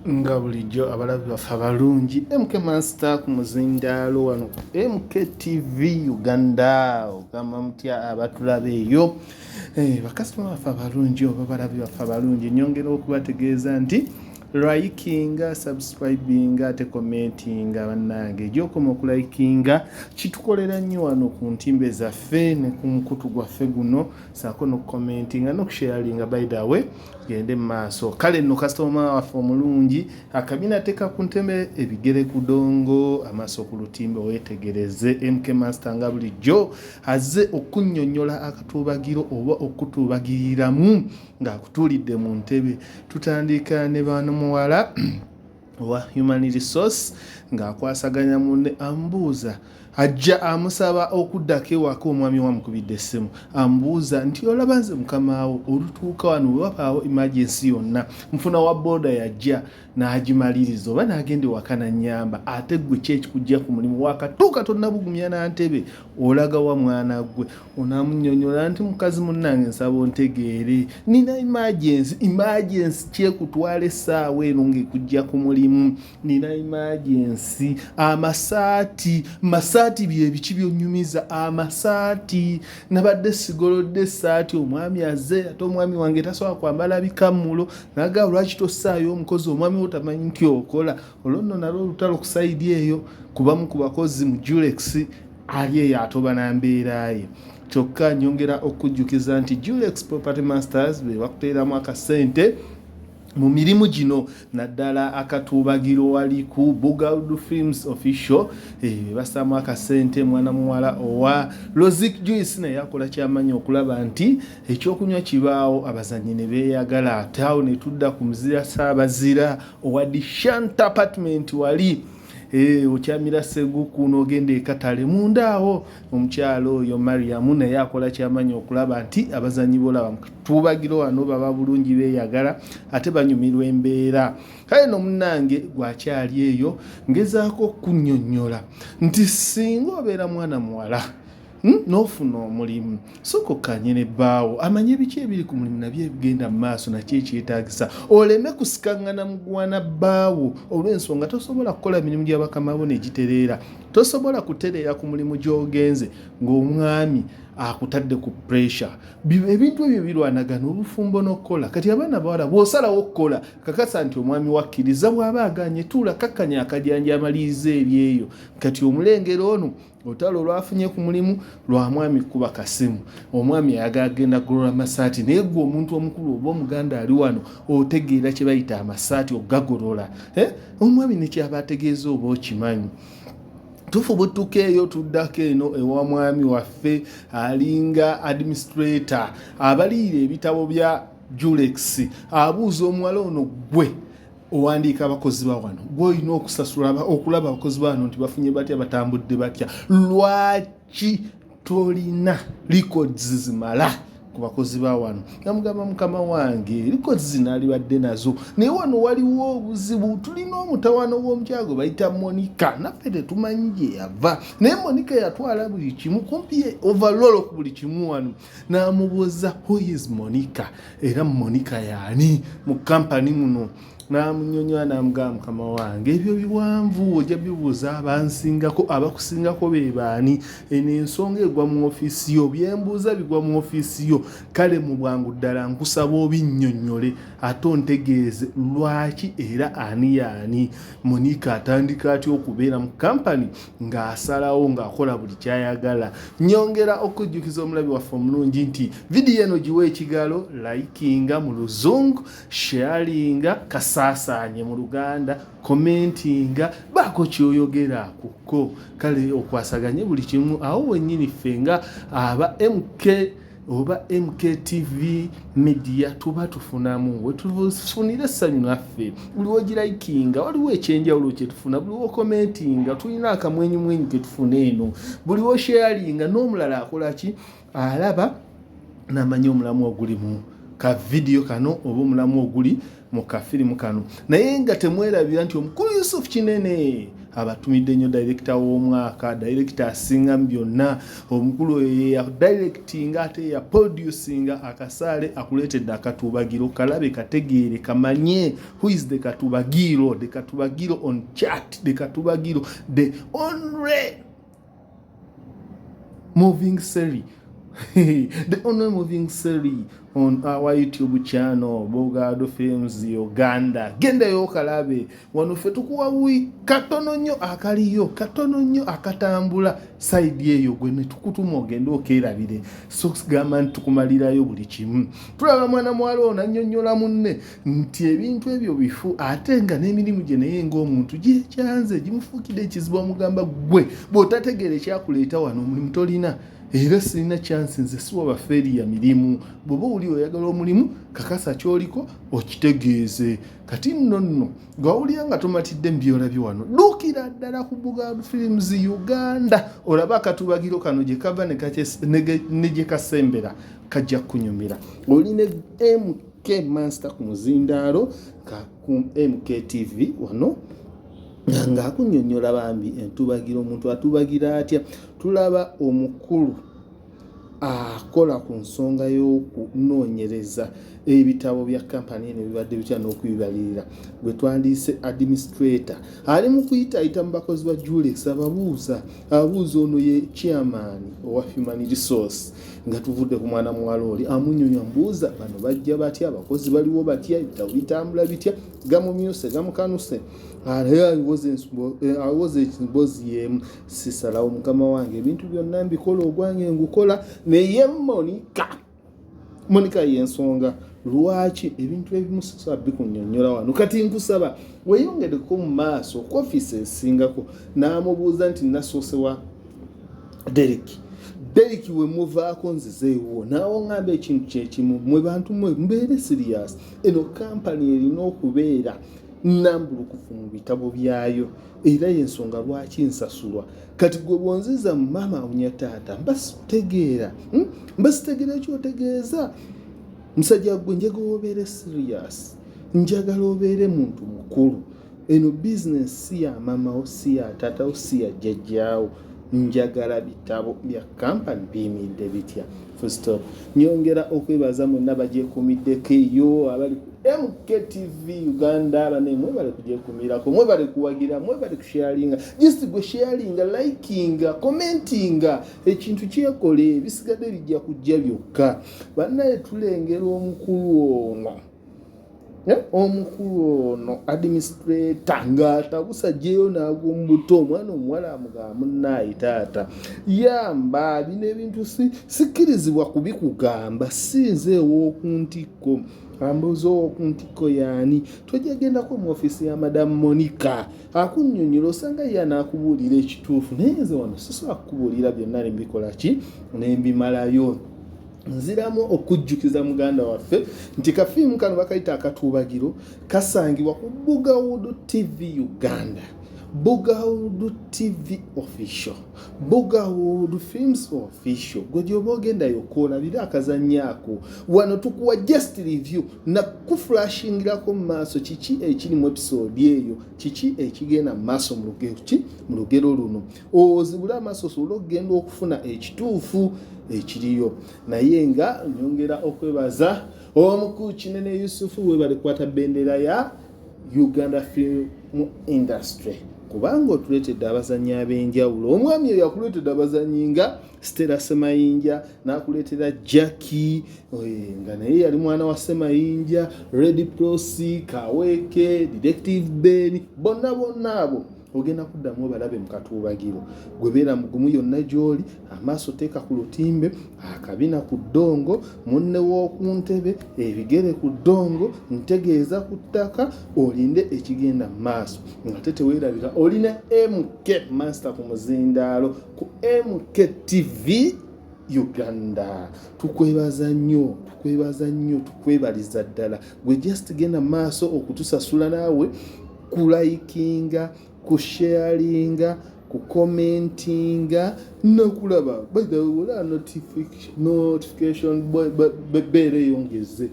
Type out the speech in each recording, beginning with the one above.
Nga bulijjo abalabi baffe abalungi, MK Master ku muzindaalo wano ku MKTV Uganda. Ogamba mutya abatulaba eyo? Bakasitoma baffe abalungi oba balabi baffe abalungi, nyongera okubategeeza nti likinga, subscribinga ate commentinga. Bannange, gyokoma okulikinga kitukolera nnyo wano ku ntimbe zaffe ne ku mukutu gwaffe guno, saako nokucommentinga nokusharinga. By the way, gende mu maaso. Kale nno kasitoma waffe omulungi, akabina teeka ku ntebe, ebigere ku dongo, amaaso ku lutimbe, weetegereze MK Master nga bulijjo azze okunnyonnyola akatuubagiro oba okutuubagiriramu ng'akutuulidde mu ntebe. Tutandika ne bano muwala owa human resource ng'akwasaganya munne, amubuuza, ajja amusaba okuddako ewaka. Omwami wamukubidde essimu, amubuuza nti, "Olaba nze mukamaawo, olutuuka wano we wabaawo emergency yonna, nfuna wa booda yajja n'agimaliriza oba n'agenda ewaka nannyamba. Ate ggwe ki ekikujja ku mulimu? Wakatuuka tonnabugumya na ntebe, olaga wa mwana gwe?" Onaamunnyonnyola nti, "Mukazi munnange, nsaba ontegeere, nina emergency." "Emergency kyekutwala essaawa eno ng'ekujja ku mulimu?" "Nina emergency." "Amasaati, masaati bye biki byonnyumiza amasaati? Nabadde sigolodde essaati, omwami azze, ate omwami wange tasobola kwambala bikammulo." Naga, "Lwaki tossaayo omukozi? Omwami wo tamanyi nti okola?" Olwo nno nalwo olutalo ku side eyo, kubamu ku bakozi mu Julex ali eyo atoba na mbeera ye. Kyokka nyongera okujjukiza nti Julex Property Masters be bakuteeramu akasente mu mirimu gino, naddala akatuubagiro wali ku Bugaud Films Official, basaamu akasente. Mwana muwala owa Lozic Juice naye akola kyamanyi okulaba nti ekyokunywa kibaawo, abazanyi ne beeyagala. Ate awo ne tudda ku muzira Saabazira owa Dishant Apartment wali, okyamira Seguku n'ogenda ekatale munda awo, omukyalo oyo Mariamu naye akola kyamanyi okulaba nti abazanyi bolaba tuubagiro wano baba bulungi, beeyagala ate banyumirwa embeera. Kale no munnange gwakyali eyo, ngezaako okunnyonnyola nti singa obeera mwana muwala, n'ofuna omulimu, sooka okkanye ne bbaawo amanye biki ebiri ku mulimu nabyo ebigenda mu maaso, nakyo ekyetaagisa oleme kusikaŋŋana mugwana bbaawo, olw'ensonga tosobola kukola mirimu gya bakama bo ne gitereera. Tosobola kutereera ku mulimu gy'ogenze ng'omwami akutadde ku pressure. Ebintu ebyo birwanagana obufumbo n'okukola. Kati abaana bawala, bw'osalawo okukola, kakasa nti omwami wakkiriza. Bw'aba aganye, tuula kakkanya akajanja amaliriza ebyeyo. Kati omulengero ono, olutalo olwafunye ku mulimu lwa mwami kuba kasimu, omwami ayagala agenda golola amasaati, naye gwe omuntu omukulu oba omuganda ali wano otegeera kye bayita amasaati ogagolola, eh? Omwami nekyaba ategeeza oba okimanyi. Tufubutuka eyo, tuddako eno ewa mwami waffe alinga administrator abaliyira ebitabo bya Julex, abuuza omuwala ono, "Gwe owandiika abakozi ba wano, gwe olina okusasula, okulaba abakozi ba wano nti bafunye batya, batambudde batya, lwaki tolina records zimala ku bakozi ba wano?" Namugamba, "Mukama wange, records zinaalibadde nazo, naye wano waliwo obuzibu. Tulina omutawaano w'omukyago bayita Monica, naffe tetumanyi gye yava, naye Monica yatwala buli kimu, kumpi overall ku buli kimu wano." N'amubuuza, "Who is Monica? Era Monica yaani mu kampani muno?" N'amunyonyola, n'amugamba, "Mukama wange, ebyo biwanvu, ojja bibuuza abansingako. Abakusingako be baani? Eno ensonga egwa mu ofiisi yo, byembuuza bigwa mu ofiisi yo. Kale mu bwangu ddala nkusaba obinnyonnyole ate ontegeeze lwaki era ani yaani Monica, atandika atya okubeera mu kampani ng'asalawo ng'akola buli kyayagala?" Nyongera okujjukiza omulabi waffe omulungi nti vidiyo eno giwa ekigalo, likinga mu Luzungu, sharinga kasaasaanye mu Luganda, commentinga, baako kyoyogera kuko. Kale okwasaganye buli kimu awo wennyini. Ffe nga aba MK oba MKTV Media tuba tufunamu wetufunira essanyu naffe. Buli wogirikinga waliwo ekyenjawulo kyetufuna, buli wocommentinga tulina akamwenyumwenyu ketufuna eno, buli wosharinga n'omulala akola ki, alaba namanya omulamu oguli mu ka vidiyo kano oba omulamu oguli mu kafirimu kano. Naye nga temwerabira nti omukulu Yusuf Kinene Abatumidde nnyo dayirekita w'omwaka, dayirekita asinga mu byonna, omukulu oyo yeyadirectinga ate yeyaproducinga Akasaale. Akuleetedde Akatubagiro, kalabe, kategeere, kamanye who is the Katubagiro, the Katubagiro on chat, the Katubagiro, the only moving series, the only moving series on our YouTube channel, Bogado Films Uganda. Gendayo okalabe. Wano ffe tukuwa buwi katono nnyo akaliyo, katono nnyo akatambula side eyo, gwe ne tukutuma ogende okeerabire. So gamba nti tukumalirayo buli kimu. Tulaba mwana muwala ono annyonnyola munne nti ebintu ebyo bifu, ate nga n'emirimu gye naye ng'omuntu gyekyanze gimufuukidde ekizibu. Amugamba, "Gwe bw'otategeera ekyakuleeta wano, omulimu tolina, era sirina chance, nze siwa bafeeriya mirimu. Bw'oba oli oyagala omulimu, kakasa kyoliko okitegeeze." Kati nno nno ng'awulira nga tomatidde mu byolabye wano, dduukira ddala ku Bugad Films Uganda olabe Akatubagiro kano gye kava ne gye kasembera. Kajja kukunyumira. Oli ne MK Master ku muzindaalo ka ku MKTV wano ng'akunnyonnyola bambi entubagiro, omuntu atubagira atya. Tulaba omukulu akola ku nsonga y'okunoonyereza ebitabo bya kampani eno bibadde bitya n'okubibalirira, gwe twandiise administrator, ali mu kuyitayita mu bakozi ba Julex, ababuuza ababuuza. Ono ye chairman owa human resource. Nga tuvudde ku mwana muwala oli amunyonya, mbuuza bano bajja batya, abakozi baliwo batya, ebitabo bitambula bitya. Gamumyuse, gamukanuse, naye awoza emboozi y'emu: "Sisalawo mukama wange, ebintu byonna mbikola, ogwange ngukola." Naye Monika, Monika yensonga lwaki ebintu ebimu sisobola bikunyonnyola wano. Kati nkusaba weeyongereko mu maaso ku ofiisi esingako. N'amubuuza nti nasoose wa Derek, Derek we muvaako nzizeewo naawe oŋŋamba ekintu kyekimu. Mwe bantu mwe mubeere serious, eno kampani erina okubeera nambulukufu mu bitabo byayo, era yensonga lwaki nsasulwa. Kati gwe bwonziza mu maama awunya taata, mba sitegeera, Mba sitegeera kyotegeeza. Musajja gwe, njagala obeere serious, njagala obeere muntu mukulu. Eno bizinesi si ya maamawo, si ya taatawo, si ya jjajjaawo. Njagala bitabo bya kampani biyimiridde bitya, full stop. Nyongera okwebaza mwenna bagyekuumiddeko eyo abali ku MKTV Uganda. Bane mwebale kugyekuumirako, mwebale kuwagira, mwebale kusharinga. Just gwe sharinga, likinga, commentinga, ekintu kyekole, ebisigadde bijja kujja byokka. Bannaye, tulengera omukulu ono, omukulu ono administrator ng'atabusa gyeyo n'agwa mu buto. Omwana omuwala amugamba, "Munnaayi taata, yamba bino ebintu sikkirizibwa kubikugamba, si nze ow'oku ntikko." Ambuuza, "Ow'oku ntikko yaani?" "Tojja gendako mu ofiisi ya Madamu Monica, akunnyonnyola, osanga ye anaakubuulira ekituufu, naye nze wano sisobola kukubuulira byonna nembikola ki nembimalayo." Nziramu okujjukiza muganda waffe nti kafiimu kano bakayita Akatuubagiro, kasangibwa ku Bugawood TV Uganda, Bugawood TV Official, Bugawood Films Official. Gwe gyoba ogendayo koolabire akazannyo ako. Wano tukuwa just review nakuflashingirako mu maaso kiki ekiri mu episode eyo, kiki ekigenda mu maaso mu lugero ki mu lugero luno. Ozibule amaaso osobole okugenda okufuna ekituufu ekiriyo. Naye nga nyongera okwebaza omukulu Kinene Yusufu, webale kukwata bendera ya Uganda film industry, kubanga otuleetedde abazannyi ab'enjawulo. Omwami oyo yakuleetedde abazannyi nga Stella Semayinja, n'akuleetera Jackie nga naye yali mwana wa Semayinja, Red Prosi Kaweke, Detective Ben, bonna bonna abo ogenda kuddamu obalabe mu Katuubagiro. Gwe beera mugumu yonna gy'oli, amaaso teeka ku lutimbe, akabina ku ddongo, munne w'oku ntebe, ebigere ku ddongo, ntegeeza ku ttaka, olinde ekigenda mu maaso. Nga te teweerabira olina MK Master ku muzindaalo ku MKTV Uganda. Tukwebaza nnyo, tukwebaza nnyo, tukwebaliza ddala. Gwe just genda mu maaso okutusasula naawe kulikinga, kusharinga, Kukomentinga nokulaba. By the way, olaba notification beera eyongeze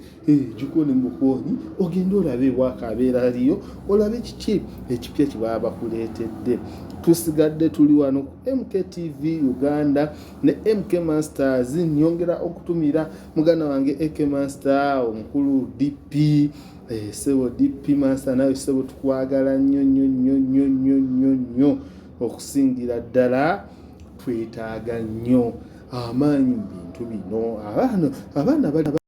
gikone mukwonyi, ogende olabe ewaka abeera aliyo, olabe kiki ekipya kyebaba bakuleetedde. Tusigadde tuli wano ku MKTV Uganda ne MK Masters. Nyongera okutumira muganda wange AK Master omukulu DP, sebo DP Master, nawe sebo tukwagala nnyo nnyo nnyo nnyo nnyo nnyo nnyo. Okusingira ddala twetaaga nnyo amaanyi mu bintu bino. Abaana bali